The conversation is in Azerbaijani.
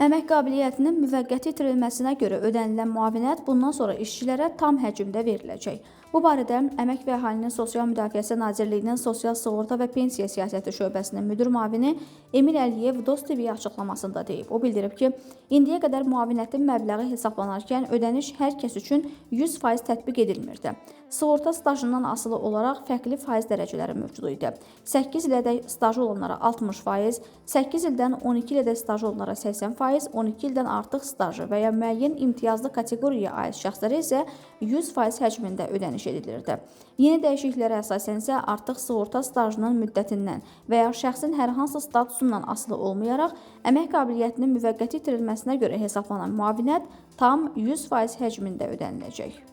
Əmək qabiliyyətinin müvəqqəti itirilməsinə görə ödənilən müavinət bundan sonra işçilərə tam həcmdə veriləcək. Bu barədə Əmək və Əhalinin Sosial Müdafiəsi Nazirliyinin Sosial Sığorta və Pensiya Siyasəti şöbəsinin müdir müavini Emil Əliyev Dost TV-yə açıqlamasında deyib. O bildirib ki, indiyə qədər müavinətin məbləği hesablanarkən ödəniş hər kəs üçün 100% tətbiq edilmirdi. Sığorta stajından asılı olaraq fərqli faiz dərəcələri mövcud idi. 8 ilədək stajı olanlara 60%, 8 ildən 12 ilədək stajı olanlara 80%, 12 ildən artıq stajı və ya müəyyən imtiyazlı kateqoriyaya aid şəxslərə isə 100% həcmində ödəniş edilirdi. Yeni dəyişikliklərə əsasən isə artıq sığorta stajının müddətindən və ya şəxsin hər hansı statusundan asılı olmayaraq əmək qabiliyyətinin müvəqqəti itirilməsinə görə hesablanan müavinət tam 100% həcmində ödəniləcək.